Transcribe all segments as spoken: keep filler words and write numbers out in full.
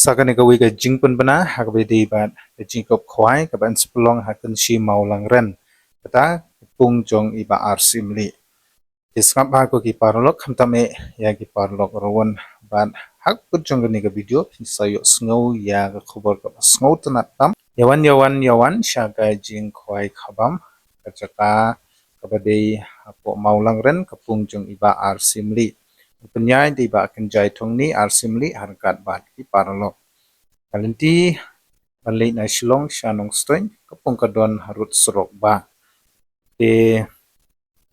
Sa kane kawei ka jingpynbna ha kaba ïadei bad ka jingkup khwai kaba yn sa pynlong ha Kynshi Mawlangren, kata ka pung jong i Bah R. Syiemlieh. Te sngap bha ko ki paralok, khamtam eh ïa ki paralok ruh wan, bad ha kaba jong kane ka video phin sa ïohsngew ïa ka khubor kaba sngewtynnat tam. Ïa wan, ïa wan, ïa wan sha ka jingkhwai khabam ka jaka kaba dei hapoh Mawlangren, ka pung jong i Bah R. Syiemlieh. Pynïaid da i Bah Kynjai Thongni R. Syiemlieh ha ryngkat bad ki paralok. Ka lynti ban leit na Shillong sha Nongstoiñ, ka pung ka don harud surok bah. Te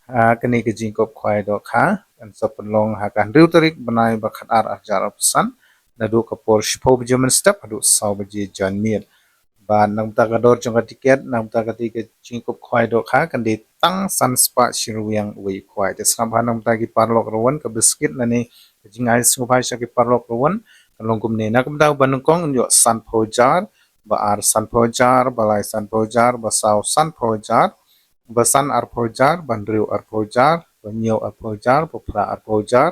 ha kane ka jingkup khwai dohkha kan sa pynlong ha ka hynriew tarik bnai ba khatar arhajar arphew san, naduh ka por shiphew baje mynstep haduh saw baje janmiet. Bad na ka bynta ka dor jong ka tiket, na ka bynta kata ka jingkup khwai dohkha kan dei tang san spah shi ryngwiang uwei u khwai. Te sngap bha na ka bynta ki paralok ruh wan, ka biskit lane ka jingai sngewbha sha ki paralok ruh wan kan long kumne. Na ka bynta ba nyngkong yn ïoh sanphew hajar, ba ar sanphew hajar, ba lai sanphew hajar, ba saw sanphew hajar, ba san arphew hajar, ba hynriew arphew hajar, ba hynñiew arphew hajar, ba phra arphew hajar,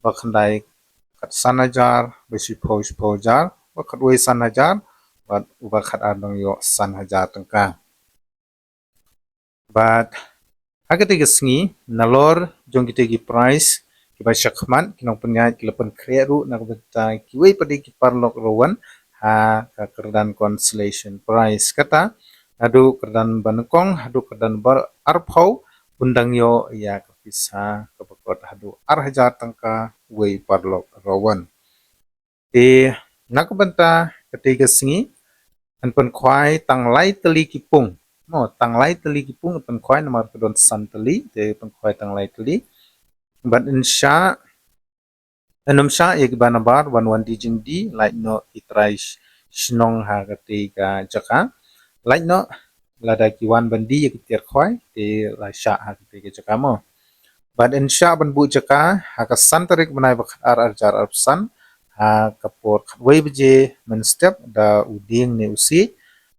ba khyndai khatsan hajar, ba shiphew shiphew hajar, ba khatwei san hajar, bad uba khatar dang ïoh san hajar tyngka. Bad ha kata ka sngi, nalor jong kita ki prize kiba shakhmat, ki nongpynïaid ki la pynkhreh ruh na ka bynta kiwei pat de ki paralok ruh wan ha ka kyrdan consolation prize. Kata naduh kyrdan ba nyngkong haduh kyrdan ba arphew un dang ïoh ïa ka pisa kaba kot haduh ar hajar tyngka uwei u paralok ruh wan. Te na ka bynta kata ka sngi yn pynkhwai tang lai tylli ki pung. Mo, tang lai tylli ki pung yn pynkhwai, namar ka don san tylli, te pynkhwai tang lai tylli. Bad yn shah, yn ym shah ïa kiba nabar ban wan die jingdie, lait noh ki trai sh-, shnong ha kata ka jaka. Lait noh, lada ki wan ban die ïa ki tiar khwai, te la shah ha kata ka jaka mo. Bad yn shah ban buh jaka ha ka san tarik bnai ba khatar arhajar arphew san, ha ka por khatwei baje mynstep da u dieng ne u siej.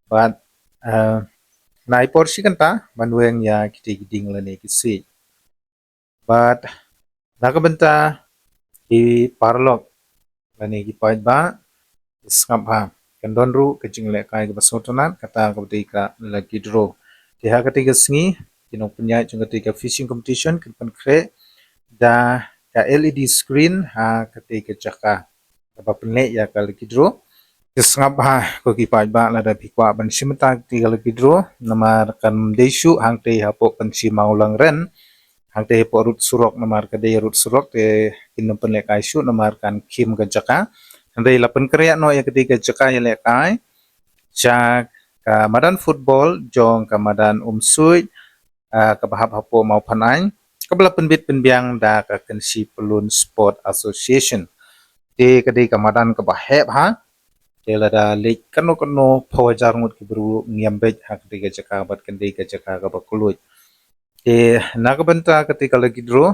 Bad, eh, na i por shi kynta ban weng ïa kita ki dieng lane ki siej. Bad na ka bynta ki paralok lane ki paidbah, sngap bha, kan don ruh ka jinglehkai kaba sngewtynnat, kata kaba dei ka lucky draw. Te ha kata ka sngi ki nongpynïaid jong kata ka fishing competition kin pynkhreh da ka L E D screen ha kata ka jaka kaba pynleh ïa ka lucky draw. Te sngap bha ko ki paidbah, lada phi kwah ban shim bynta kata ka lucky draw, namar kam dei shuh hangtei hapoh Kynshi Mawlangren, hangtei hapoh rud surok, namar ka dei rud surok te kin ym pynlehkai shuh namar kan khim ka jaka. Hynrei la pynkhreh noh ïa kata ka jaka ïalehkai sha ka madan football jong ka madan Umsuid, ah, kaba hap hapoh Mawphanaiñ, kaba la pynbit pynbiang da ka Kynshi Pyllun Sport Association. Te ka dei ka madan kaba heh bha. Te lada leit kano kano phew hajar ngut ki briew ngiam beit ha kata ka jaka bad kan dei ka jaka kaba kylluid. Te na ka bynta kata ka lucky draw,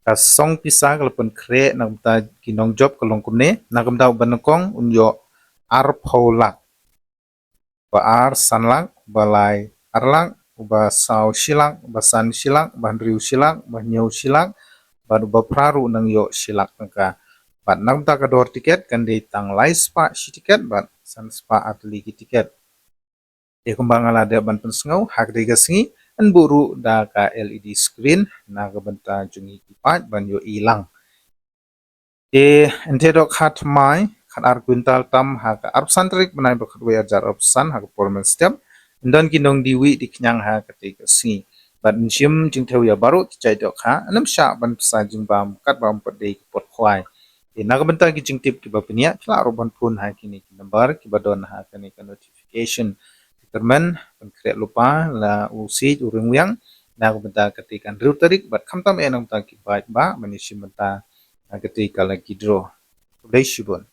ka song pisa ka la pynkhreh na ka bynta ki nongjop ka long kumne. Na ka bynta uba nyngkong un ïoh arphew lak, ba ar san lak, ba lai ar lak, ba saw shi lak, ba san shi lak, ba hynriew shi lak, ba hynñiew shi lak, bad uba phra ruh nang ïoh shi lak tyngka. Bad na ka bynta ka dor tiket kan dei tang lai spah shi tiket bad san spah ar tylli ki tiket. Te kumba nga la dep ban pynsngew, ha kata ka sngi yn buh ruh da ka L E D screen na ka bynta jong ngi ki paid ban ïohi lang. Te yn theh dohkha thymmai khatar kwintal tam ha ka arphew san tarik bnai ba khatwei arhajar arphew san ha ka por mynstep. Yn don ki nongdie wieh die khñiang ha kata ka sngi. Bad yn shim jingthew ïa baroh ki jait dohkha, yn ym shah ban pynsa jingbam katba ym pat dei ki por khwai. Te na ka bynta ki jingtip kiba pynïaid, phi lah ruh ban phone ha kine ki number kiba don ha kane ka notification. Te kyrmen pynkhreh lypa la u siej u ryngwiang na ka bynta kata ka hynriew tarik bad khamtam eh na ka bynta ki paidbah ban ïashim bynta na kata ka lucky draw. Khublei shibun.